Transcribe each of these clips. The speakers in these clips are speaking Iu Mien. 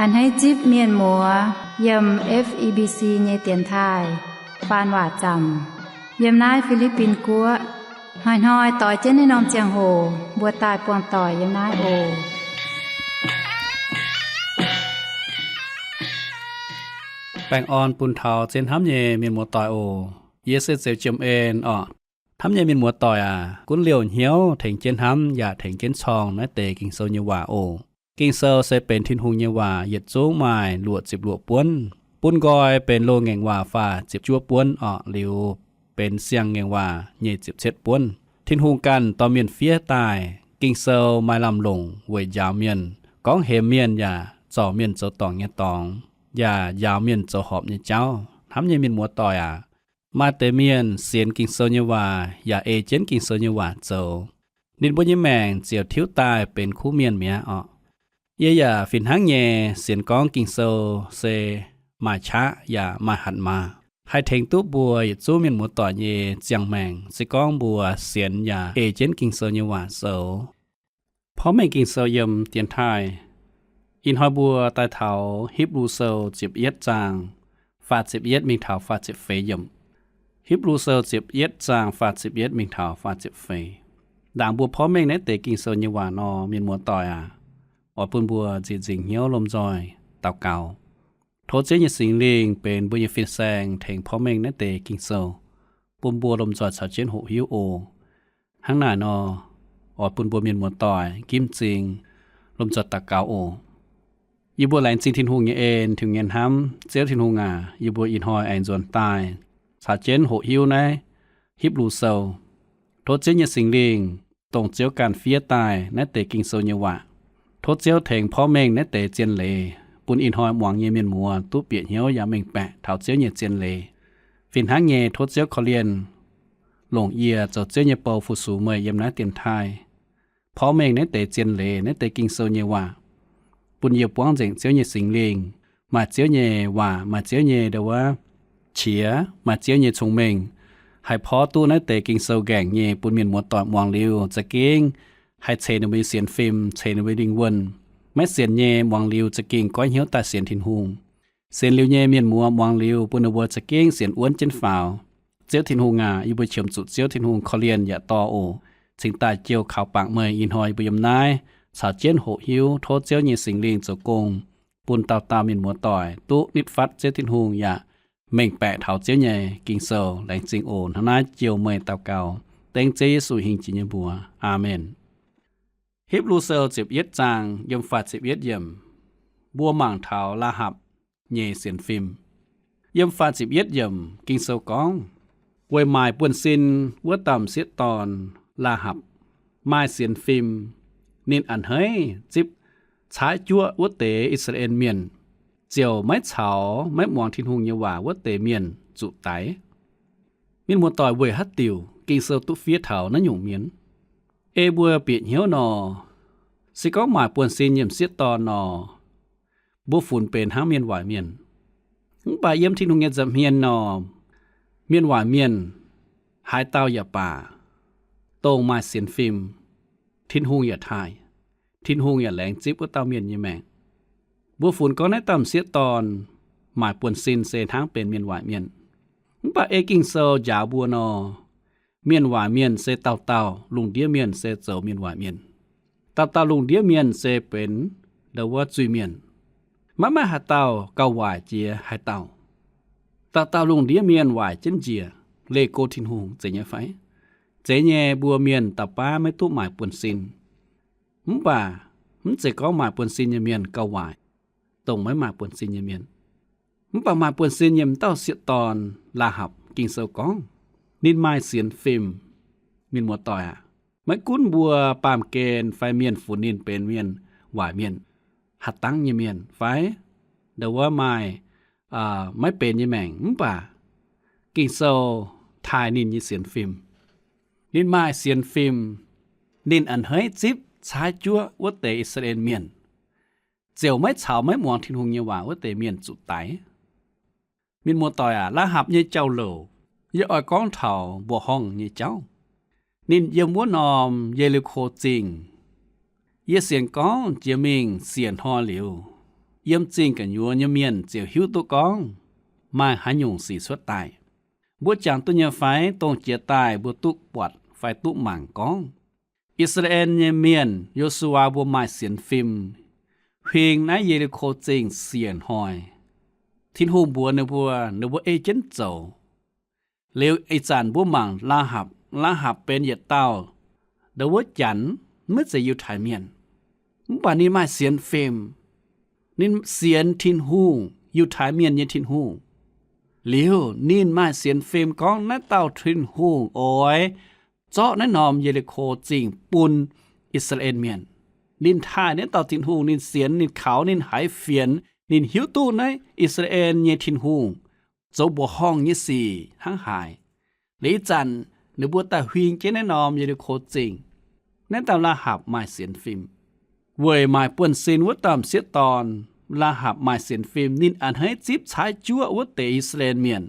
A'hneiv zipv mienh muoz yiem F E B C nyei dienx taaih faan waac zaamc yiem naaiv Fi^li^bin Guoqv. Hnoi-hnoi doix jienv naaiv norm ziangh hoc mbuo daaih buangh doic yiem naaiv oc. Baengh orn bun taux zien hnamv nyei mienh muoz doic oc. Yie se Zeux Jiem En orqc. Hnamv nyei mienh muoz doic aac, gunv liouh hnyouv tengx jienv hnamv yaac tengx jienv corng naaiv deix Ging-Sou nyei waac oc. Ging-Sou se benx Tin-Hungh nyei waac, yietc zungv maaih luoqc ziepc luoqc buonv. Bun nqoi benx loz-ngaengc waac faah ziepc juov buonv orqc, liuz benx siang-ngaengc waac nyei ziepc cietv buonv. Tin-Hungh ganh dorh mienh fiev daaih. Ging-Sou maaih lamh longc weic njaaux mienh, gorngv hemx mienh yaac zorc mienh zoux dorngc nyei dorngx, yaac njaaux mienh zoux horpc nyei jauv. Hnamv nyei mienh muoz doic aac, maaih deix mienh sienx Ging-Sou nyei waac yaac ei jienv Ging-Sou nyei waac zoux, ninh mbuo nyei maengc ziouc tiuv daaih benx kuv mienh mi'aqv orqc. Yie yaac fih hnangv nyei sienx gorngv Ging-Sou se maaih qaqv yaac maaih hatc maaz, haih tengx duqv mbuo yietc zungv mienh muoz doic nyei ziangh maengc, se gorngv mbuo sienx yaac ei jienv Ging-Sou nyei waac zoux. Porv mengh Ging-Sou yiem dienx taaih, ih hnoi mbuo daaih taux Hipv^lu Sou ziepc yietv zaang faah ziepc yietv mingh taux faah ziepc feix yiemc. Hipv^lu Sou ziepc yietv zaang faah ziepc yietv mingh taux faah ziepc feix. Ndaangc mbuo porv mengh naaiv deix Ging-Sou nyei waac nor, mienh muoz doic aac, oix bun mbuo nzieqc nzingc hnyouv lomh nzoih daux gaux, tov Ziouv nyei Singx Lingh benx mbuo nyei fin-saeng tengx porv mengh naaiv deix Ging-Sou, bun mbuo lomh nzoih caux jienv hoqc hiuv oc. Hnangv naaic nor, oix bun mbuo mienh muoz doic ginv m'zing lomh nzoih daux gaux oc. Yie mbuo laengz zingh Tin-Hungh nyei en, Tin-Hungh nyei hnamv. Ziouv Tin-Hungh aac, yie mbuo ih hnoi aengx nzuonx daaih caux jienv hoqc hiuv naaiv Hipv^lu Sou. Tov Ziouv nyei Singx Lingh, dongh Ziouv ganh fiev daaih naaiv deix Ging-Sou nyei waac, tov Ziouv tengx porv mengh naaiv deix zien leiz, bun ih hnoi muangx nyei mienh muoz duqv bieqc hnyouv yaac mengh baeqc taux Ziouv nyei zien leiz. Fih hnangv nyei, tov Ziouv korv-lienh longc yie zoux Ziouv nyei bou fu-sux meih yiem naaiv dienx taaih, porv mengh naaiv deix zien leiz, naaiv deix Ging-Sou nyei waac, bun yie buangv nzengc Ziouv nyei Singx Lingh, maaih Ziouv nyei waac, maaih Ziouv nyei ndau wuov qiex, maaih Ziouv nyei cong-mengh, haih porv duqv naaiv deix Ging-Sou nqaengc nyei bun mienh muoz-doic muangx liuz za'gengh haih ceix ninh mbuo nyei sienx fim, ceix ninh mbuo nyei lingh wuonh. Maiv sienx nyei muangx liuz za'gengh goiv hnyouv daaih sienx Tin-Hungh. Sienx liuz nyei mienh muoz muangx liuz bun ninh mbuo za'gengh sienx wuonv jienv faaux. Ziouv Tin-Hungh aac, yie mbuo qiemx zuqc Ziouv Tin-Hungh korv-lienh yaac dorh oc. Cingx daaih jiou kaux bangc meih ih hnoi yie mbuo yiem naaiv caux jienv hoqc hiuv, tov Ziouv nyei Singx Lingh zoux gong, bun dauh dauh mienh muoz-doic duqv nitv fatv Ziouv Tin-Hungh yaac mengh baeqc taux Ziouv nyei Ging-Sou. Laengz zingh oc. Hnangv naaiv jiou meih daux gaux dengv Ziouv Yesu hingh jiex nyei mbuox. Aamen. Hipv^lu Sou ziepc yietv zaang yiem faah ziepc yietv yiemc, mbuo mangc taux Laahapc nyei sienx fim. Yiem faah ziepc yietv yiemc Ging-Sou gorngv, weic maaic buonv-sin wuov dauh m'sieqv dorn, Laahapc, maaih sienx fim. Ninh a'hneiv zipv caaiv juoqv wuov deix I^saa^laa^en Mienh, ziouc maiv caux maiv muangx Tin-Hungh nyei waac wuov deix mienh zuqc daix. Mienh muoz-doic, weic haaix diuc Ging-Sou duqv fiev taux naaiv nyungc mienh? Ei mbuo bieqc hnyouv nor, se gorngv maaic buonv-sin nyei m'sieqv dorn nor, mbuo funx benx hnangv mienh waaic mienh. Mv baac yiem Tin-Hungh nyei nza'hmien nor, mienh waaic mienh, haaix dauh yaac baac, dongh maaih sienx fim, Tin-Hungh yaac taaih, Tin-Hungh yaac laengz zipv wuov dauh mienh nyei maengc. Mbuo funx gorngv naaiv dauh m'sieqv dorn maaic buonv-sin se hnangv benx mienh waaic mienh. Mv baac ei Ging-Sou njaaux mbuo nor, mienh waaic mienh se dauh dauh, lungh ndiev mienh se zoux mienh waaic mienh. Dauh dauh lungh ndiev mienh se benx ndau wuov zuiz-mienh. Maiv maaih haaix dauh gauh waaic jiex haaix dauh. Dauh dauh lungh ndiev mienh waaic jienv njiec, leih go Tin-Hungh, zeiz nyei fai? Zeiz nyei. Mbuo mienh dauh baav maiv duqv maaic buonv-sin. Mv baac mv zeiz gorngv maaic buonv-sin nyei mienh gauh waaic, dongh maiv maaih buonv-sin nyei mienh. Mv baac maaih buonv-sin nyei m'dauh sieqv dorn, Laahapc, Ging-Sou gorngv ninh maaih sienx fim. Mienh muoz-doic aac, maiv gunv mbuo baamh gen fai mienh funx ninh benx mienh waaic mienh, hatc dangv nyei mienh fai ndau wuov maaih maiv benx nyei maengc, mv baac Ging-Sou taaih ninh nyei sienx fim. Ninh maaih sienx fim, ninh a'hneiv zipv caaiv juoqv wuov deix I^saa^laa^en Mienh, ziouc maiv caux maiv muangx Tin-Hungh nyei waac wuov deix mienh zuqc daix. Mienh muoz-doic aac, Laahapc nyei jauv-louc yie oix gorngv taux mbuoqc horngh nyei jauv. Ninh yiem wuov norm Ye^li^ko Zingh. Yie sienx gorngv jiex mingh siec hnoi liuz, yiem zingh gu'nyuoz nyei mienh ziouc hiuv duqv gorngv maaih haaix nyungc sic cuotv daaih. Mbuo jangx duqv nyei fai? Dongh jiex daaih mbuo duqv buatc fai duqv mangc gorngv I^saa^laa^en nyei mienh, Yo^su^waa mbuo, maaih sienx fim huing naaiv Ye^li^ko Zingh siec hnoi. Tin-Hungh mbuox ninh mbuo, ninh mbuo ei jienv zoux. Liuz ih zanc mbuo mangc Laa^hapc. Laa^hapc benx yietc dauh ndau wuov janx, maiv zeiz Yiutai Mienh, mv baac ninh maaih sienx fim. Ninh sienx Tin-Hungh, Yiutai Mienh nyei Tin-Hungh. Liuz ninh maaih sienx fim gorngv naaiv dauh Tin-Hungh oix zorqv naaiv norm Ye^li^ko Zingh bun I^saa^laa^en Mienh. Ninh taaih naaiv dauh Tin-Hungh, ninh sienx, ninh kaux, ninh haiz fienx, ninh hiuv duqv naaiv I^saa^laa^en nyei Tin-Hungh zoux mbuoqc horngh nyei sic hnangv haaix. Liuz ih zanc ninh mbuo daaih huing jienv naaiv norm Ye^li^ko Zingh. Naaiv dauh Laa^hapc maaih sienx fim. Weic maaic buonv-sin wuov dauh m'sieqv dorn, Laa^hapc maaih sienx fim, ninh a'hneiv zipv caaiv juoqv wuov deix I^saa^laa^en Mienh,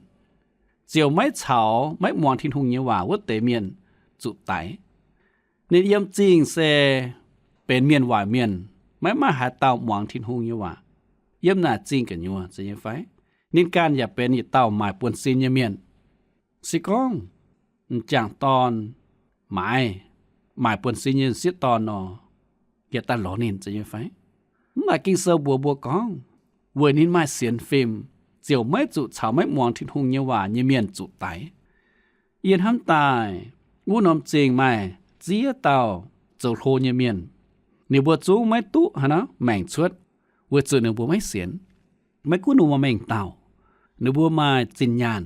ziouc maiv caux maiv muangx Tin-Hungh nyei waac wuov deix mienh zuqc daix. Ninh yiem zingh se benx mienh waaic mienh, maiv maaih haaix dauh muangx Tin-Hungh nyei waac yiem naaic zingh gu'nyuoz, zeiz nyei fai? Ninh ganh yaac benx yietc dauh maaic buonv-sin nyei mienh. Se gorngv m'jangc dorn maaiz maaic buonv-sin nyei m'sieqv dorn nor, yaac daaih lorz ninh, zeiz nyei fai? Mv baac Ging-Sou mbuox mbuo gorngv, weic ninh maaih sienx fim, ziouc maiv zuqc caux maiv muangx Tin-Hungh nyei waac nyei mienh zuqc daix. Yie hnamv daaih wuov norm zingh maaih ziex dauh zoux hlo nyei mienh. Ninh mbuo zungv maiv duqv haaix nor maengc cuotv, weic zuqc ninh mbuo maiv sienx. Maiv gunv ninh mbuo mengh dauh, ninh mbuo maaih zinh nyaanh,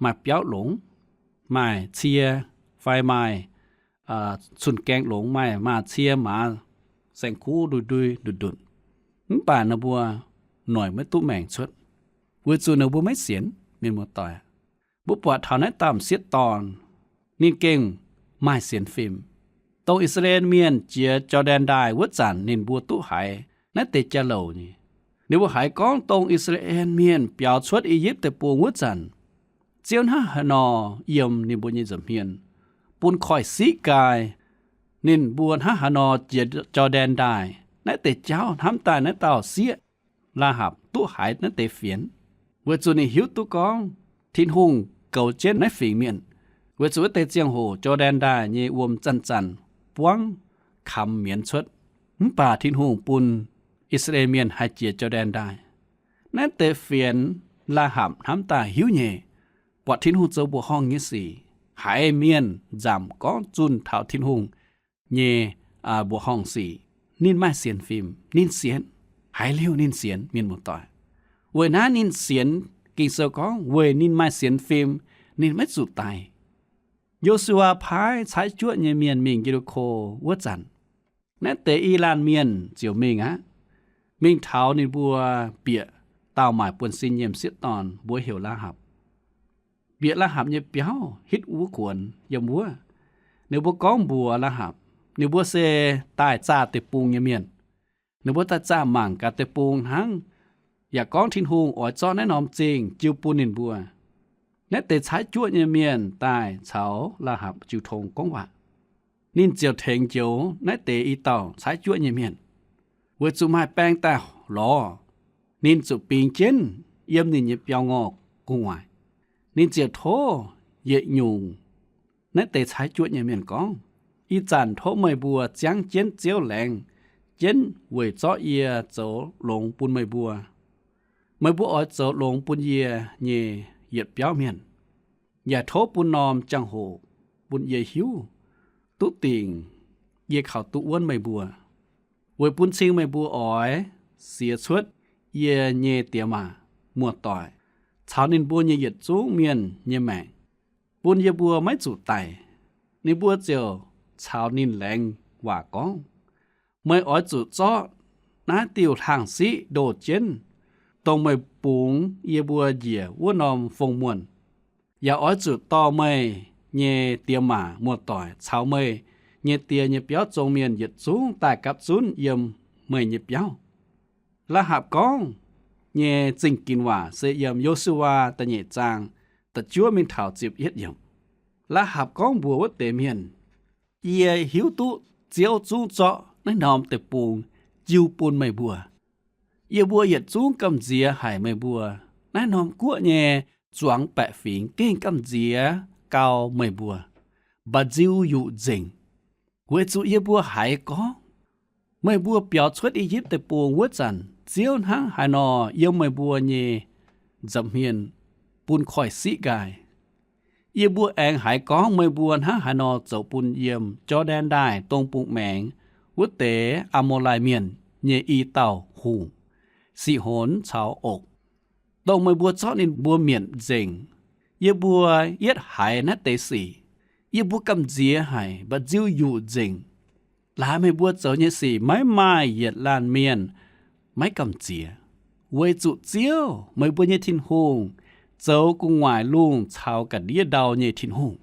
maaih biauv longx, maaih cie, fai maaih cun-gaeng longx, maaih maaz-cie, maaz, saeng-kuv ndui-ndui ndutc-ndutc, mv baac ninh mbuo noic maiv duqv maengc cuotv, weic zuqc ninh mbuo maiv sienx. Mienh muoz-doic, mbuo buatc taux naaiv dauh m'sieqv dorn, ninh gengh maaih sienx fim. Dongh I^saa^laa^en Mienh jiex Jor^ndaen Ndaaih wuov zanc ninh mbuo duqv haiz naaiv deix jauv-louc nyei. Ninh mbuo haiz gorngv dongh I^saa^laa^en Mienh biaux cuotv I^yipv Deic-Bung wuov zanc, Ziouv hnangv haaix nor yiem ninh mbuo nyei nza'hmien, bun koiv-siqv gaai, ninh mbuo hnangv haaix nor jiex Jor^ndaen Ndaaih. Naaiv deix jauv hnamv daaih naaiv dauh sieqv, Laa^hapc, duqv haiz naaiv deix fienx, weic zuqc ninh hiuv duqv gorngv Tin-Hungh goux jienv naaiv fingx mienh, weic zuqc wuov deix ziangh hoc Jor^ndaen Ndaaih nyei wuom zanc-zanc buangv kamx mienz cuotv, mv baac Tin-Hungh bun I^saa^laa^en Mienh haih jiex Jor^ndaen Ndaaih. Naaiv deix fienx Laa^hapc hnamv daaih hiuv nyei, buatc Tin-Hungh zoux mbuoqc horngh nyei sic, haiz mienh nzamc gorngv zunh taux Tin-Hungh nyei mbuoqc horngh sic, ninh maaih sienx fim, ninh sienx. Haiz liuz ninh sienx, mienh muoz-doic. Weic naaiv ninh sienx, Ging-Sou gorngv weic ninh maaih sienx fim, ninh maiv zuqc daix. Yo^su^waa paaiv caaiv juoqv nyei mienh mingh Ye^li^ko wuov zanc, naaiv deix I^laanh Mienh ziouc mingh aqv. Mingh taux ninh mbuo bieqc dauh maaic buonv-sin nyei m'sieqv dorn, mbuox heuc Laa^hapc. Bieqc Laa^hapc nyei biauv, hitv wuov kuonx yiem wuov. Ninh mbuo gorngv mbuox Laa^hapc, ninh mbuo se daaih zaah deic-bung nyei mienh. Ninh mbuo daaih zaah mangc gaax deic-bung hnangv, yaac gorngv Tin-Hungh oix zorqv naaiv norm zingh jiu bun ninh mbuo. Naaiv deix caaiv juoqv nyei mienh daaih caux Laa^hapc jiu tong gorngv waac. Ninh ziouc tengx njoux naaiv deix i dauh caaiv juoqv nyei mienh, weic zuqc maaih baeng daaih lorz, ninh zuqc bingx jienv yiem ninh nyei biauv-ngorh gu'nguaaic. Ninh ziouc tov yietc nyungc naaiv deix caaiv juoqv nyei mienh gorngv, Ih zanc tov meih mbuo ziangv jienv Ziouv laengz jienv weic zorqv yie zoux longx bun meih mbuo. Meih mbuo oix zoux longx bun yie nyei yietc biauv mienh, yaac tov bun norm jangx-hoc bun yie hiuv duqv dingc yie kaux duqv wuonv meih mbuo, weic bun cing meih mbuo oix siex cuotv yie nyei diex maac muoz-doic caux ninh mbuo nyei yietc zungv mienh nyei maengc, bun yie mbuo maiv zuqc daic. Ninh mbuo ziouc caux ninh laengz waac gorngv, Meih oix zuqc zorqv naaiv diuh hlang-siqv ndoh jienv, dongh meih bungx yie mbuo njiec wuov norm fong muonh, yaac oix zuqc dorh meih nyei diex maac muoz-doic caux meih nyei die nyei biauv zong mienh yietc zungv daaih gapv zunv yiem meih nyei biauv. Laa^hapc gorngv nyei zingh ginx waac se yiem Yo^su^waa da'nyeic zaang da'juov mingh taux ziepc yietv yiemc. Laa^hapc gorngv mbuox wuov deix mienh, Yie hiuv duqv Ziouv zungv zorqv naaiv norm deic-bung jiu bun meih mbuo. Yie mbuo yietc zungv gamh nziex haic meih mbuo. Naaiv norm guoqv nyei zuangx baeqc fingx gengh gamh nziex gau meih mbuo, mba'nziu yuqc nzengc. Weic zuqc yie mbuo haiz gorngv meih mbuo biaux cuotv I^yipv Deic-Bung wuov zanc, Ziouv hnangv haaix nor yiem meih mbuo nyei nza'hmien bun koiv-siqv nqaai. Yie mbuo aengx haiz gorngv meih mbuo hnangv haaix nor zoux bun yiem Jor^ndaen Ndaaih dong bung maengx wuov deix Aa^mo^lai Mienh nyei i dauh hungh, Sihonx caux Okc, dongh meih mbuo zorqv ninh mbuo mietc nzengc. Yie mbuo yietv haiz naaiv deix sic, yie mbuo gamh nziex haic, mba'nziu yuqc nzengc. Laaix meih mbuo zoux nyei sic maiv maaih yietc laanh mienh maiv gamh nziex, weic zuqc Ziouv, meih mbuo nyei Tin-Hungh, zoux gu'nguaaic lungh caux ga'ndiev ndau nyei Tin-Hungh.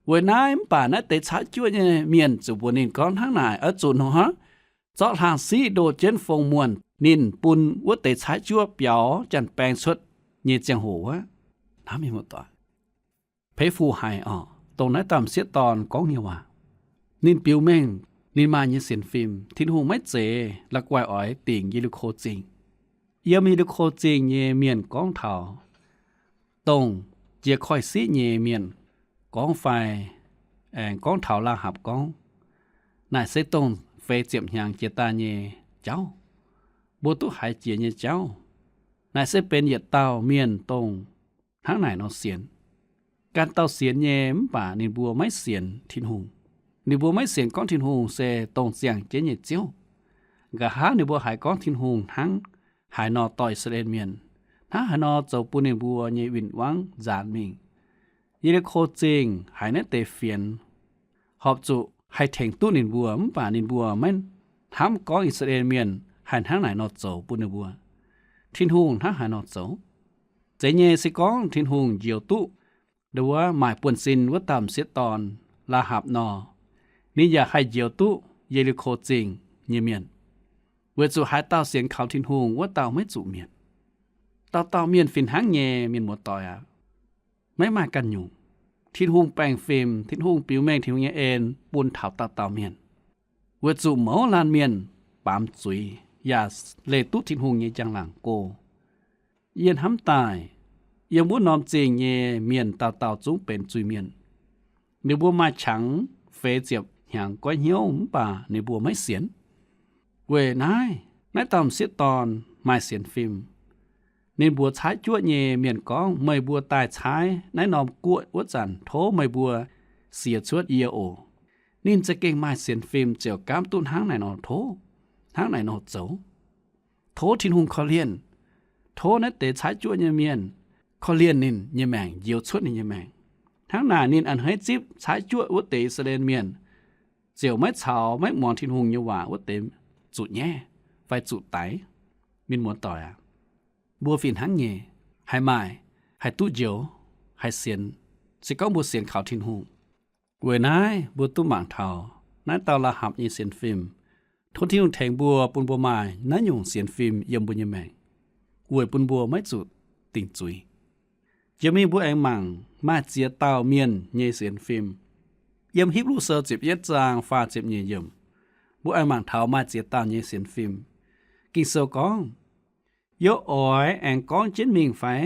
Weic naaiv mv baac naaiv deix caaiv juoqv nyei mienh ziouc mbuox ninh gorngv hnangv naaic, oix zuqc hnangv zorqv hlang siqv ndoh jienv fong muonh ninh bun wuov deix caaiv juoqv biaux janx-baeng cuotv nyei ziangh hoc wuov. Hnamv mienh muoz-doic, peix fu haic oc, dongh naaiv dauh m'sieqv dorn gorngv nyei waac. Ninh biux mengh ninh maaih nyei sienx fim, Tin-Hungh maiv zeiz la'guaih oix dingc Ye^li^ko Zingh. Yiem Ye^li^ko Zingh nyei mienh gorngv taux dongh jiex koiv-siqv nyei mienh gorngv fai aengx gorngv taux Laahapc gorngv, naaic se dongh feix ziepc hnyangx jiex daaih nyei jauv. Mbuo duqv haiz jiex nyei jauv. Naaic se benx yietc dauh mienh dongh hnangv naaic nor sienx. Ganh dauh sienx nyei mv baac ninh mbuo maiv sienx Tin-Hungh. Ninh mbuo maiv sienx gorngv Tin-Hungh se dongh ziangh jienv nyei Ziouv. Nqa'haav ninh mbuo haiz gorngv Tin-Hungh hnangv haaix nor dorh I^saa^laa^en Mienh, hnangv haaix nor zoux bun ninh mbuo nyei win-wangv nzaanx mingh. Ye^li^ko Zingh haiz naaiv deix fienx, horpc zuqc haih tengx duqv ninh mbuo, mv baac ninh mbuo maiv hnamv gorngv I^saa^laa^en Mienh haih hnangv naaic nor zoux bun ninh mbuo. Tin-Hungh hnangv haaix nor zoux? Zeiz nyei, se gorngv Tin-Hungh njoux duqv ndo wuov maaih buonv-sin wuov dauh m'sieqv dorn, Laahapc, nor, ninh yaac haih njoux duqv Ye^li^ko Zingh nyei mienh, weic zuqc haaix dauh sienx kaux Tin-Hungh, wuov dauh maiv zuqc mietc. Dauh dauh mienh fih hnangv nyei, mienh muoz-doic aac. Maiv maaih ganh nyungc. Tin-Hungh baengh fim, Tin-Hungh biux mengh Tin-Hungh nyei en bun taux dauh dauh mienh, weic zuqc mouz laanh mienh baamz zuiz yaac leih duqv Tin-Hungh nyei njang-laangc go. Yie hnamv daaih, yiem wuov norm zingh nyei mienh dauh dauh zungv benx zuiz-mienh. Ninh mbuo maaih qangx feix ziepc hnyangx goiv hnyouv mv baac ninh mbuo maiv sienx. Weic naaiv, naaiv dauh m'sieqv dorn maaih sienx fim. Ninh mbuox caaiv juoqv nyei mienh gorngv, meih mbuo daaih caaiv naaiv norm guoqv wuov zanc tov meih mbuo siex cuotv yie oc. Ninh za'gengh maaih sienx fim ziouc gaamv duqv hnangv naaic nor tov, hnangv naaic nor zoux. Tov Tin-Hungh korv-lienh. Tov naaiv deix caaiv juoqv nyei mienh korv-lienh ninh nyei maengc, njoux cuotv ninh nyei maengc. Hnangv naaic ninh a'hneiv zipv caaiv juoqv wuov deix I^saa^laa^en Mienh ziouc maiv caux maiv muangx Tin-Hungh nyei waac wuov deix zuqc nyaiv fai zuqc daix. Mienh muoz-doic aac, mbuo fih hnangv nyei, haih maaih, haih duqv njoux, haih sienx, se gorngv mbuo sienx kaux Tin-Hungh. Weic naaiv mbuo duqv mangc taux naaiv dauh Laahapc nyei sienx fim. Tov Tin-Hungh tengx mbuo bun mbuo maaih naaiv nyungc sienx fim yiem mbuo nyei maengc, weic bun mbuo maiv zuqc dingc zuiz. Jiex mingh mbuo aengx mangc maaih ziex dauh mienh nyei sienx fim. Yiem Hipv^lu Sou ziepc yietv zaang faah ziepc nyeic yiemc, mbuo aengx mangc taux maaih ziex dauh nyei sienx fim. Ging-Sou gorngv, Yie oix aengx gorngv jienv mingh fai?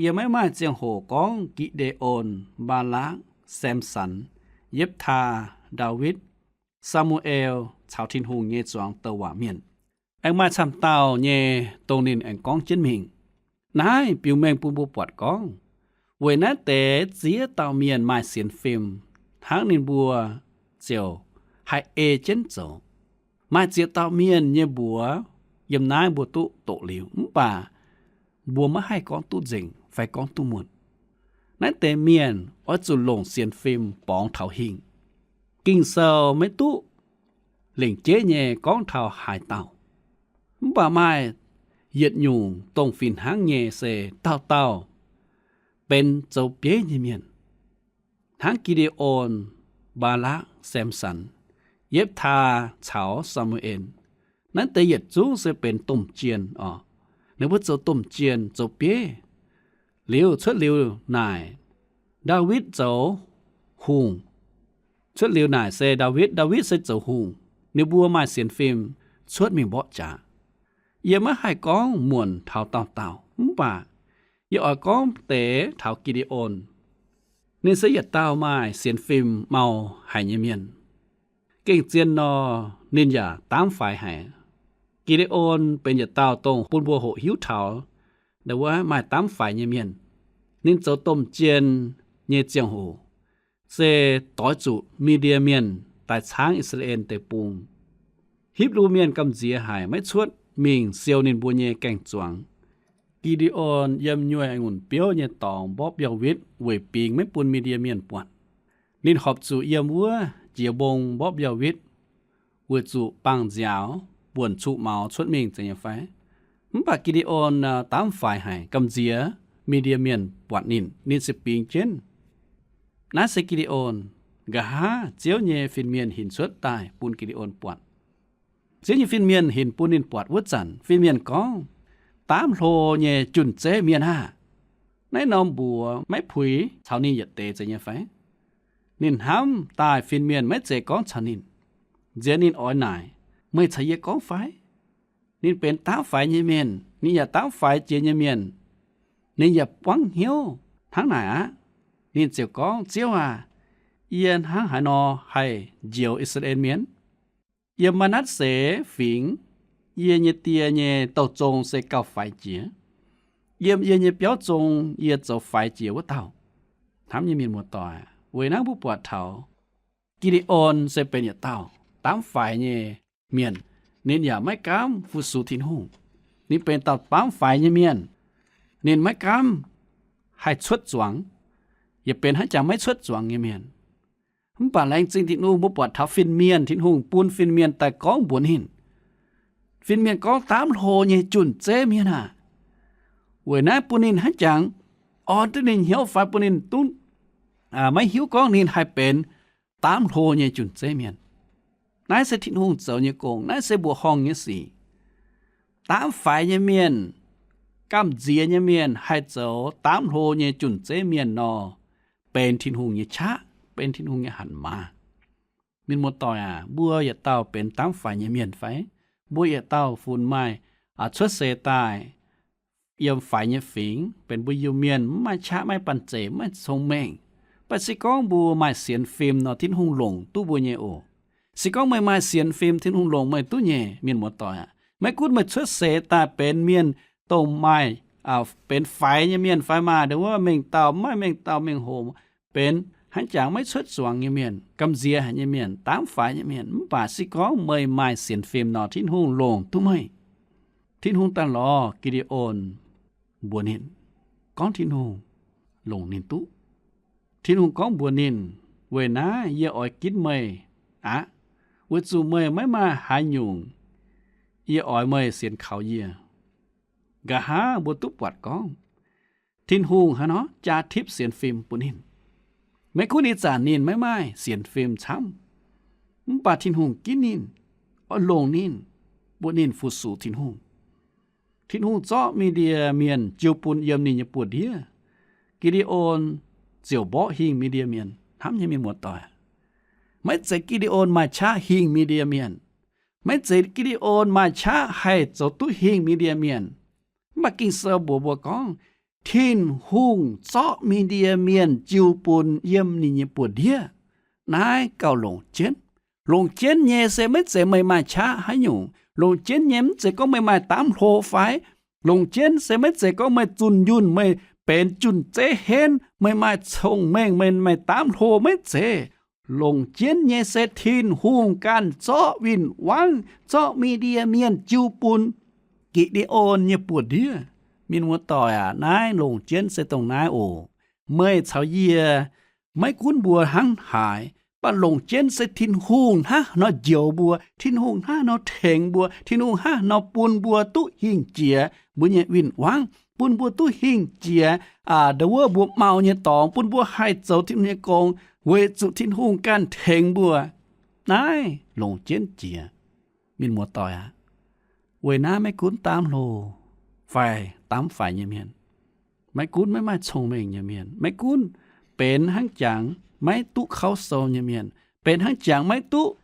Yie maiv maaih ziangh hoc gorngv Gi^nde^on, Mbaa^lakc, Samson, Yipv^taa, Ndaawitv, Saa^mu^en caux Tin-Hungh nyei zuangx douc waac mienh. Aengx maaih camv dauh nyei dongh ninh aengx gorngv jienv mingh. Naaiv biux mengh bun mbuo buatc gorngv, weic naaiv deix ziex dauh mienh maaih sienx fim, hnangv ninh mbuo ziouc haih ei jienv zoux. Maaih ziex dauh mienh nyei mbuox yiem naaiv mbuo duqv doqc liuz, mv baac mbuo maiv haih gorngv duqv nzengc fai gorngv duqv muonh. Naaiv deix mienh oix zuqc longc sienx fim borngz taux hingh. Ging-Sou maiv duqv lengc jeiv nyei gorngv taux haaix dauh. Mv baac maaih yietc nyungc dongh fih hnangv nyei se dauh dauh benx zoux bieiv nyei mienh, hnangv Gi^nde^on, Mbaa^lakc, Samson, Yipv^taa caux Saa^mu^en. Naaiv deix yietc zungv se benx domh jien oc. Ninh mbuo zoux domh jien, zoux bieiv. Liuz cuotv liuz naaic, Ndaawitv zoux hungh. Cuotv liuz naaic se Ndaawitv, Ndaawitv se zoux hungh. Ninh mbuo maaih sienx fim cuotv mingh mborqv jaax. Yie maiv haih gorngv muonc taux dauh dauh, mv baac yie oix gorngv deix taux Gi^nde^on. Ninh se yietc dauh maaih sienx fim mau haic nyei mienh. Gengh zien nor, ninh yaac daamv faix haic. Gi^nde^on benx yietc dauh dongh bun mbuo hoqc hiuv taux ndau wuov maaih daamv faix nyei mienh. Ninh zoux domh jien nyei ziangh hoc se doix zuqc Mi^ndie Mienh daaih caangv I^saa^laa^en Deic-Bung. Hipv^lu Mienh gamh nziex haic, maiv cuotv mingh siou ninh mbuo nyei gaeng-zuangx. Gi^nde^on yiem nyuoih a'ngunc biouv nyei dorngx mborqv mbiauh witv weic bingx maiv bun Mi^ndie Mienh buatc. Ninh horpc zuqc yiem wuov jiex mbong mborqv mbiauh witv weic zuqc bangh nziaaux, buonc cuqv maux cuotv mingh zeiz nyei fai? Mv baac Gi^nde^on daamv faix haic, gamh nziex Mi^ndie Mienh buatc ninh, ninh se bingx jienv. Naaiv se Gi^nde^on. Nqa'haav Ziouv nyei fin-mienh hinc cuotv daaih bun Gi^nde^on buatc. Ziouv nyei fin-mienh hinc bun ninh buatc wuov zanc, fin-mienh gorngv, Daamv hlo nyei junh zeiv mienh aah! Naaiv norm mbuox maiv puix caux ninh yietc deix zeiz nyei fai? Ninh hnamv daaih fin-mienh maiv zeiz gorngv caux ninh. Nziex ninh oix naaic, Meih caux yie gorngv fai? Ninh benx daamv faix nyei mienh, ninh yaac daamv faix jiex nyei mienh. Ninh yaac buangv hnyouv hnangv naaic aqv. Ninh ziouc gorngv, Ziouv aah! Yie hnangv haaix nor haih njoux I^saa^laa^en Mienh? Yiem Maa^natv^se Fingx, yie nyei die nyei douh zong se gauh faix jiex. Yiem yie nyei biauv zong yie zoux faix jiex wuov dauh. Hnamv nyei mienh muoz-doic, weic naaiv mbuo buatc taux Gi^nde^on se benx yietc dauh daamv faix nyei mienh. Ninh yaac maiv gaamv fu-sux Tin-Hungh. Ninh benx dauh daamv faix nyei mienh. Ninh maiv gaamv haih cuotv zuangx, yaac benx hnangv jangx maiv cuotv zuangx nyei mienh. Mv baac laengz zingh Tin-Hungh, mbuo buatc taux fin-mienh, Tin-Hungh bun fin-mienh daaih gorngv mbuox ninh. Fin-mienh gorngv, Daamv hlo nyei junh zeiv mienh aah! Weic naaiv bun ninh hnangv jangx orn duqv ninh hnyouv fai bun ninh duqv maiv hiuv gorngv ninh haih benx daamv hlo nyei junh zeiv mienh. Naaiv se Tin-Hungh zoux nyei gong. Naaiv se mbuoqc horngh nyei sic. Daamv faix nyei mienh, gamh nziex nyei mienh haih zoux daamv hlo nyei junh zeiv mienh nor, benx Tin-Hungh nyei qaqv, benx Tin-Hungh nyei hatc maaz. Mienh muoz-doic aac, mbuo yietc dauh benx daamv faix nyei mienh fai? Mbuo yietc dauh funx maaih cuotv seix daaih yiem faix nyei fingx, benx mbuo Iu-Mienh, mv maaih qaqv, maiv banh zeic, maiv cong-mengh. Mv baac se gorngv mbuo maaih sienx fim nor, Tin-Hungh longc duqv mbuo nyei oc. Se gorngv meih maaih sienx fim, Tin-Hungh longc meih duqv nyei, mienh muoz-doic aac. Maiv gunv meih cuotv seix daaih benx mienh dongh maaih, benx faix nyei mienh fai maaih ndau wuov mengh dauh, mv maaih mengh dauh mengh hoc, benx hnangv jangx maiv cuotv zuangx nyei mienh, gamh nziex haic nyei mienh, daamv faix nyei mienh, mv baac se gorngv meih maaih sienx fim nor, Tin-Hungh longc duqv meih. Tin-Hungh daaih lorz Gi^nde^on mbuox ninh, gorngv Tin-Hungh longc ninh duqv. Tin-Hungh gorngv mbuox ninh, Weic naaiv yie oix ginv meih aqv, weic zuqc meih maiv maaih haaix nyungc yie oix meih sienx kaux yie. Nqa'haav mbuo duqv buatc gorngv Tin-Hungh haaix nor jaa tipv sienx fim bun ninh. Maiv gunv ih zanc ninh maiv maaih sienx fim camv, mv baac Tin-Hungh ginv ninh, oix longc ninh, bun ninh fu-sux Tin-Hungh. Tin-Hungh zorqv Mi^ndie Mienh jiu bun yiem ninh nyei buoz-ndiev. Gi^nde^on ziouc mborqv hingh Mi^ndie Mienh. Hnamv nyei mienh muoz-doic, maiv zeiz Gi^nde^on maaih qaqv hingh Mi^ndie Mienh. Maiv zeiz Gi^nde^on maaih qaqv haih zoux duqv hingh Mi^ndie Mienh. Mv baac Ging-Sou mbuox mbuo gorngv, Tin-Hungh zorqv Mi^ndie Mienh jiu bun yiem ninh nyei buoz-ndiev. Naaiv gauh longc jienv. Longc jienv nyei se maiv zeiz meih maaih qaqv haaix nyungc. Longc jienv nyei mv zeiz gorngv meih maaih daamv hlo fai. Longc jienv se maiv zeiz gorngv meih zunh yunh, meih benx junh zeiv henv, meih maaih cong-mengh, meih maaih daamv hlo, maiv zeiz. Longc jienv nyei se Tin-Hungh ganh zorqv win-wangv, zorqv Mi^ndie Mienh jiu bun Gi^nde^on nyei buoz-ndiev. Mienh muoz-doic aac, naaiv longc jienv se dongh naaiv oc. Meih caux yie, maiv gunv mbuo hnangv haaix, mv baac longc jienv se Tin-Hungh hnangv nor njoux mbuo, Tin-Hungh hnangv nor tengx mbuo, Tin-Hungh hnangv nor bun mbuo duqv hingh jiex mbuo nyei win-wangv, bun mbuo duqv hingh jiex ndau wuov mbuo mau nyei dorngx, bun mbuo haih zoux Tin-Hungh nyei gong, weic zuqc Tin-Hungh ganh tengx mbuo. Naaiv longc jienv jiex. Mienh muoz-doic aac, weic naaiv maiv gunv daamv hlo fai daamv faix nyei mienh, maiv gunv maiv maaih cong-mengh nyei mienh, maiv gunv benx hnangv jangx maiv duqv kauv sou nyei mienh, benx hnangv jangx maiv duqv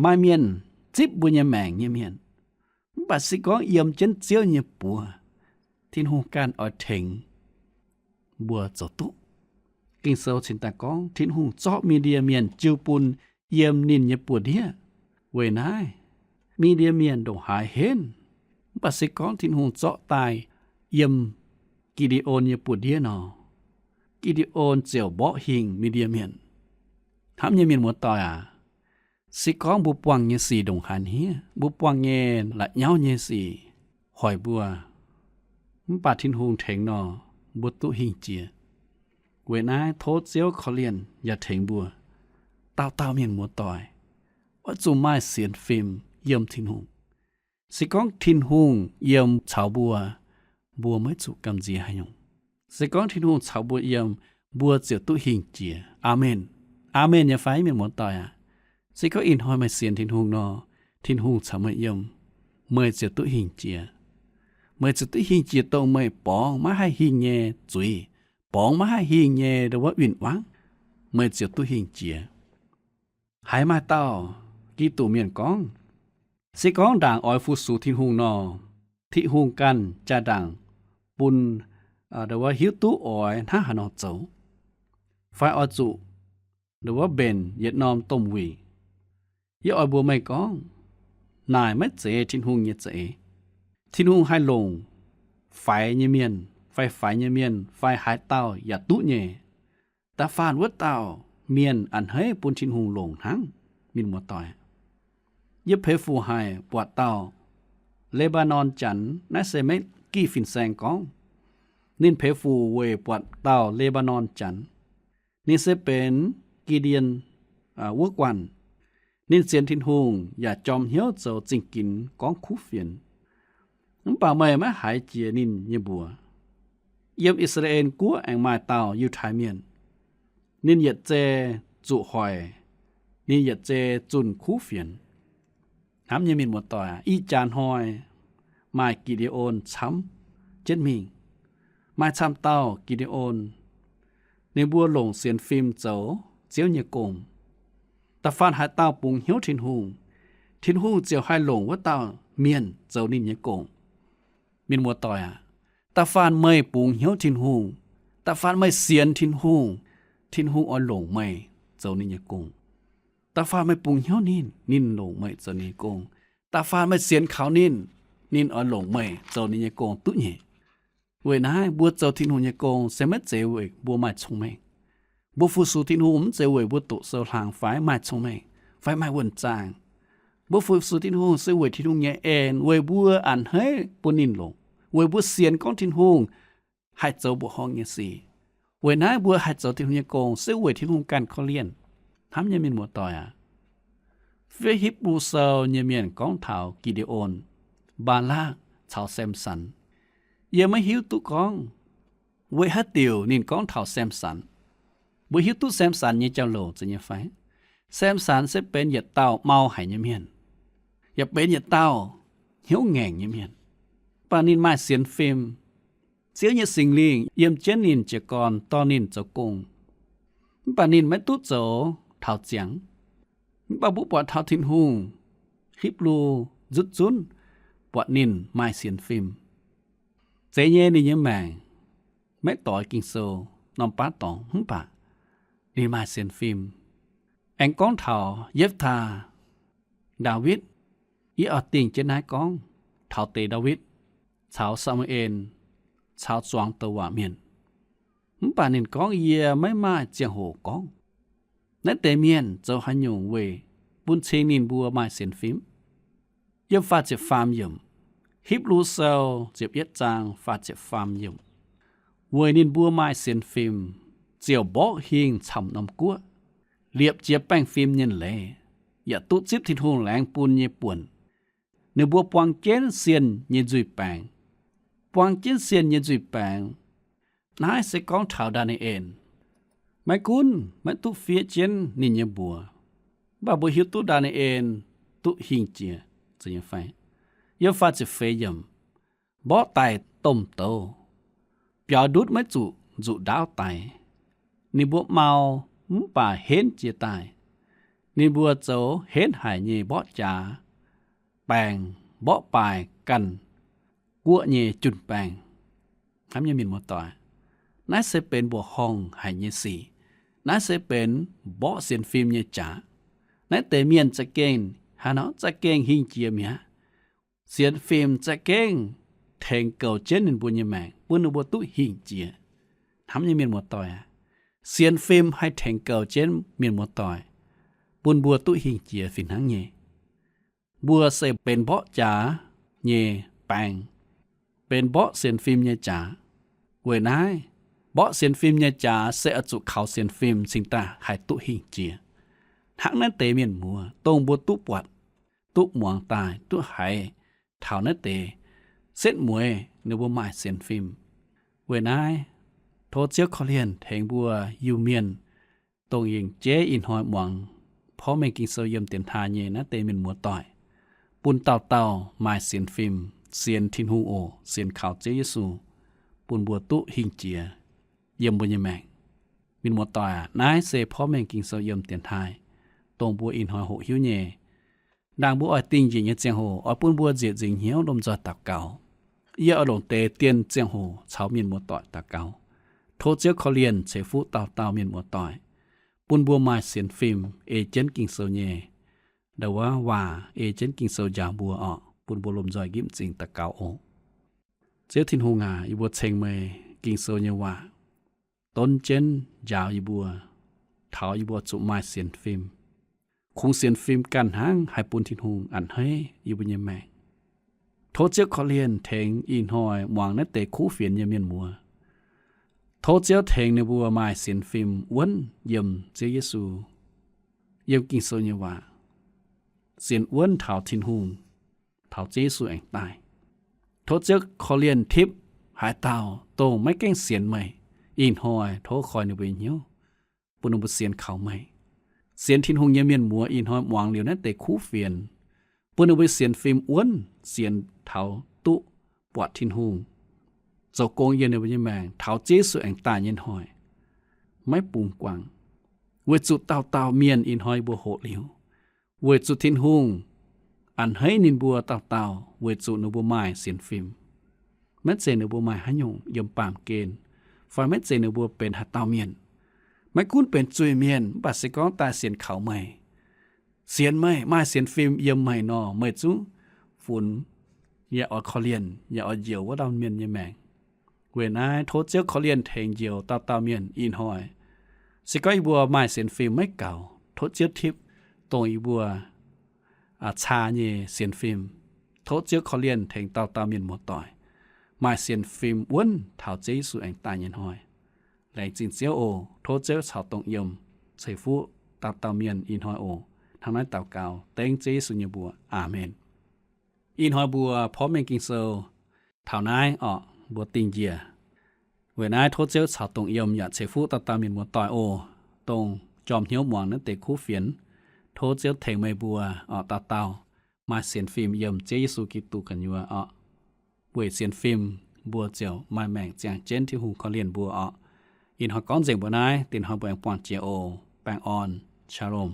maaih mienh zipv mbuo nyei maengc nyei mienh, mv baac se gorngv yiem jienv Ziouv nyei buoz, Tin-Hungh ganh oix tengx mbuo zoux duqv. Ging-Sou cingx daaih gorngv Tin-Hungh zorqv Mii^ndie Mienh jiu bun yiem ninh nyei buoz-ndiev. Weic naaiv, Mii^ndie Mienh ndongc haaix henv, mv baac se gorngv Tin-Hungh zorqv daaih yiem Gi^nde^on nyei buoz-ndiev nor, Gi^nde^on ziouc mborqv hingh Mii^ndie Mienh. Hnamv nyei mienh muoz-doic aac, se gorngv mbuo buangh nyei sic ndongc haaix hniev, mbuo buangh nyei la'nyauv nyei sic hoic mbuo, mv baac Tin-Hungh tengx nor, mbuo duqv hingh jiex. Weic naaiv tov Ziouv korv-lienh yaac tengx mbuo. Dauh dauh mienh muoz-doic oix zuqc maaih sienx fim yiem Tin-Hungh. Se gorngv Tin-Hungh yiem caux mbuo, mbuo maiv zuqc gamh nziex haaix nyungc. Se gorngv Tin-Hungh caux mbuo yiem, mbuo ziouc duqv hingh jiex. Aamen. Aamen nyei fai, mienh muoz-doic aac? Se gorngv ih hnoi meih sienx Tin-Hungh nor, Tin-Hungh caux meih yiem, meih ziouc duqv hingh jiex. Meih ziouc duqv hingh jiex dongh meih borngz maiv haih hingh nyei zuiz, borngz maiv haih hingh nyei ndo wuov win-wangv, meih ziouc duqv hingh jiex. Haiz maaih dauh Giduc mienh gorngv, se gorngv ndaangc oix fu-sux Tin-Hungh nor, Tin-Hungh ganh jaa-ndaangc bun ndo wuov hiuv duqv oix hnangv haaix nor zoux, fai oix zuqc ndo wuov mbenc yietc norm domh wuic. Yie oix mbuox meih gorngv, naaic maiv zeiz Tin-Hungh nyei za'eix. Tin-Hungh haih longc faix nyei mienh fai faix nyei mienh fai haaix dauh yaac duqv nyei. Da'faanh wuov dauh mienh a'hneiv bun Tin-Hungh longc hnangv, mienh muoz-doic. Yie peix fuc haic buatc dauh Lebanon Janx, naaiv se maiv gih fin-saeng gorngv. Ninh peix fuc weic buatc dauh Lebanon Janx. Ninh se benx Gi^ndien wuov guanh. Ninh sienx Tin-Hungh yaac jorm hnyouv zoux zingh ginx gorngv kuv fienx. Mv baac meih maiv haiz jiex ninh nyei mbuox. Yiem I^saa^laa^en Guoqv aengx maaih dauh Yiutai Mienh. Ninh yietc zei zuqc hoic, ninh yietc zei zunh kuv fienx. Hnamv nyei mienh muoz-doic aac, ih jaax hnoi maaih Gi^nde^on camv jienv mingh. Maaih camv dauh Gi^nde^on, ninh mbuo longc sienx fim zoux Ziouv nyei gong. Da'faanh haaix dauh bungx hnyouv Tin-Hungh, Tin-Hungh ziouc haih longc wuov dauh mienh zoux ninh nyei gong. Mienh muoz-doic aac, da'faanh meih bungx hnyouv Tin-Hungh, da'faanh meih sienx Tin-Hungh, Tin-Hungh oix longc meih zoux ninh nyei gong. Da'faanh meih bungx hnyouv ninh, ninh longc meih zoux ninh nyei gong. Da'faanh meih sienx kaux ninh, ninh oix longc meih zoux ninh nyei gong duqv nyei. Weic naaiv mbuo zoux Tin-Hungh nyei gong se maiv zeiz weic mbuo maaih cong-mengh. Mbuo fu-sux Tin-Hungh mv zeiz weic mbuo doqc sou hlang fai maaih cong-mengh fai maaih wuonh zaangc. Mbuo fu-sux Tin-Hungh se weic Tin-Hungh nyei en, weic mbuo a'hneiv bun ninh longc, weic mbuo sienx gorngv Tin-Hungh haih zoux mbuoqc horngh nyei sic. Weic naaiv mbuo haih zoux Tin-Hungh nyei gong se weic Tin-Hungh ganh korv-lienh. Hnamv nyei mienh muoz-doic aac, fiev Hipv^lu Sou nyei mienh gorngv taux Gi^nde^on, Mbaa^lakv caux Samson. Yie maiv hiuv duqv gorngv weic haaix diuc ninh gorngv taux Samson. Mbuo hiuv duqv Samson nyei jauv-louc zeiz nyei fai? Samson se benx yietc dauh mau haic nyei mienh, yaac benx yietc dauh hnyouv ngaengc nyei mienh. Mv baac ninh maaih sienx fim. Ziouv nyei Singx Lingh yiem jienv ninh jiez gorn dorh ninh zoux gong. Mv baac ninh maiv duqv zoux taux ziangx. Mv baac mbuo buatc taux Tin-Hungh, Hipv^lu nzutv zunv buatc ninh maaih sienx fim. Zeiz nyei ninh nyei maengc maiv doix Ging-Sou norm baav dorngx mv baac ninh maaih sienx fim. Aengx gorngv taux Yepv^taa, Ndaawitv, yie oix dingh jienv naaiv gorngv taux deix Ndaawitv caux Saa^mu^en caux zuangx douc waac mienh. Mv baac ninh gorngv yie maiv maaih ziangh hoc gorngv. Naaiv deix mienh zoux haaix nyungc weic bun cing ninh mbuo maaih sienx fim? Yiem faah ziepc faam yiemc, Hipv^lu Sou ziepc yietv zaang faah ziepc faam yiemc, weic ninh mbuo maaih sienx fim, ziouc mborqv hingh camv norm guoqv, liepc jiez baengh fim nyei leiz, yaac duqv zipv Tin-Hungh laengz bun nyei buonc. Ninh mbuo buang jienv sienh nyei nzuih baengx. Buang jienv sienh nyei nzuih baengx. Naaiv se gorngv taux Ndaa^ni^en. Maiv gunv maiv duqv fiev jienv ninh nyei mbuox, mv baac mbuo hiuv duqv Ndaa^ni^en duqv hingh jiex zeiz nyei fai? Yiem faah ziepc feix yiemc, mborqv daic domh douz, biaux ndutv maiv zuqc nzuqc ndaauv daix. Ninh mbuo mau mv baac henv jiez daaih. Ninh mbuo zoux henv haic nyei mborqv jaax, baengc mborqv baaih ganh guoqv nyei jun-baengh. Hnamv nyei mienh muoz-doic, naaiv se benx mbuoqc horngh haic nyei sic. Naaiv se benx mborqv sienx fim nyei jaax. Naaiv deix mienh za'gengh haaix nor za'gengh hingh jiex mi'aqv. Sienx fim za'gengh tengx goux jienv ninh mbuo nyei maengc, bun ninh mbuo duqv hingh jiex. Hnamv nyei mienh muoz-doic aac, sienx fim haih tengx goux jienv mienh muoz-doic, bun mbuo duqv hingh jiex fih hnangv nyei. Mbuo se benx mborqv jaax nyei baengc, benx mborqv sienx fim nyei jaax. Weic naaiv, mborqv sienx fim nyei jaax se oix zuqc kaux sienx fim cingx daaih haih duqv hingh jiex. Hnangv naaiv deix mienh muoz, dongh mbuo duqv buatc, duqv muangx daaih, duqv haiz taux naaiv deix setv mueiz ninh mbuo maaih sienx fim. Weic naaiv, tov Ziouv korv-lienh tengx mbuo Iu-Mienh, dongh yengh jeiv ih hnoi muangx porv mengh Ging-Sou yiem dienx taaih nyei naaiv deix mienh muoz-doic, bun dauh dauh maaih sienx fim, sienx Tin-Hungh oc, sienx kaux Ziouv Yesu, bun mbuo duqv hingh jiex yiem mbuo nyei maengc. Mienh muoz-doic aac, naaiv se porv mengh Ging-Sou yiem dienx taaih, dongh mbuo ih hnoi hoqc hiuv nyei. Ndaangc mbuo oix dingh njiec nyei ziangh hoc, oix bun mbuo nzieqc nzingc hnyouv lomh nzoih daux gaux. Yie oix longc deix dien ziangh hoc caux mienh muoz-doic daux gaux. Tov Ziouv korv-lienh ceix fuqv dauh dauh mienh muoz-doic, bun mbuo maaih sienx fim ei jienv Ging-Sou nyei ndau wuov waac, ei jienv Ging-Sou njaaux mbuo orqc, bun mbuo lomh nzoih nqipv m'zing daux gaux oc. Ziouv Tin-Hungh aac, yie mbuo ceng meih Ging-Sou nyei waac donv jienv njaaux yie mbuo, taux yie mbuo zuqc maaih sienx fim. Kungx sienx fim ganh hnangv haih bun Tin-Hungh a'hneiv yie mbuo nyei maengc. Tov Ziouv korv-lienh tengx ih hnoi muangx naaiv deix kuv fienx nyei mienh muoz. Tov Ziouv tengx ninh mbuo maaih sienx fim wuonv yiem Ziouv Yesu, yiem Ging-Sou nyei waac, sienx wuonv taux Tin-Hungh, taux Ziouv Yesu aengx daaih. Tov Ziouv korv-lienh tipv haaix dauh dongh maiv gaengh sienx meih, ih hnoi tov koi ninh mbuo nyei hnyouv, bun ninh mbuo sienx kaux meih. Sienx Tin-Hungh nyei mienh muoz ih hnoi muangx liuz naaiv deix kuv fienx, bun ninh mbuo sienx fim wuonv, sienx taux duqv buatc Tin-Hungh zoux gong yiem ninh mbuo nyei maengc taux Ziouv Yesu aengx daaih nyei hnoi, maiv bungx guangc. Weic zuqc dauh dauh mienh ih hnoi yie mbuo hoqc liuz, weic zuqc Tin-Hungh a'hneiv ninh mbuo dauh dauh weic zuqc ninh mbuo maaih sienx fim. Maiv zeiz ninh mbuo maaih haaix nyungc yiem baamh gen, fai maiv zeiz ninh mbuo benx haaix dauh mienh. Maiv gunv benx zuiz-mienh mv baac se gorngv daaih sienx kaux meih, sienx meih, maaih sienx fim yiem meih nor, meih zungv funx yaac oix korv-lienh, yaac oix njoux wuov dauh mienh nyei maengc. Weic naaiv tov Ziouv korv-lienh tengx njoux dauh dauh mienh ih hnoi. Se gorngv yie mbuo maaih sienx fim maiv gaux, tov Ziouv tipv dongh yie mbuo caa nyei sienx fim. Tov Ziouv korv-lienh tengx dauh dauh mienh muoz-doic maaih sienx fim wuonv taux Ziouv Yesu aengx daaih nyei hnoi. Laengz zingh Ziouv oc. Tov Ziouv caux dongh yiem ceix fuqv dauh dauh mienh ih hnoi oc. Hnangv naaiv daux gaux dengv Ziouv Yesu nyei mbuox. Aamen. Ih hnoi mbuo porv mengh Ging-Sou taux naaiv orqc, mbuo dingh njiec. Weic naaiv tov Ziouv caux dongh yiem yaac ceix fuqv dauh dauh mienh muoz-doic oc, dongh jorm hnyouv muangx naaiv deix kuv fienx. Tov Ziouv tengx meih mbuo orqc, dauh dauh maaih sienx fim yiem Ziouv Yesu Giduc gu'nyuoz orqc. Weic sienx fim mbuo ziouc maaih maengc ziangh jienv Tin-Hungh korv-lienh mbuo orqc. Ih hnoi gorngv nzengc mbuo naaiv, dinh hnoi mbuo aengx buangh jiex oc. Baengh orn. Shalom.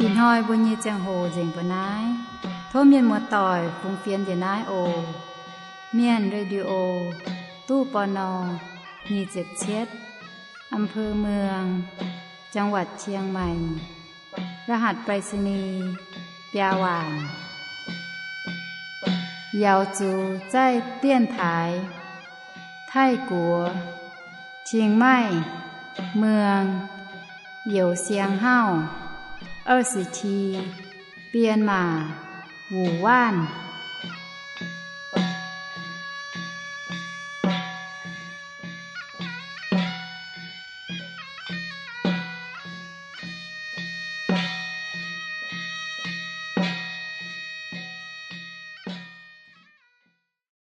Ih hnoi mbuo nyei ziangh hoc nzengc mbuo naaiv. Tov mienh muoz-doic fungx fienx njiec naaiv oc. Mienh Radio, ตู้ ปณ. nyic ziepc cietv, อำเภอเมือง จังหวัดเชียงใหม่ รหัสไปรษณีย์ biaa waanc. Yaux zuqc zaih dienx taaix Taiv-Guoqv, Chiang Mai, Muang, Youz Siang Hauv, 二十七, Bienh Maac, Wuc Waanc.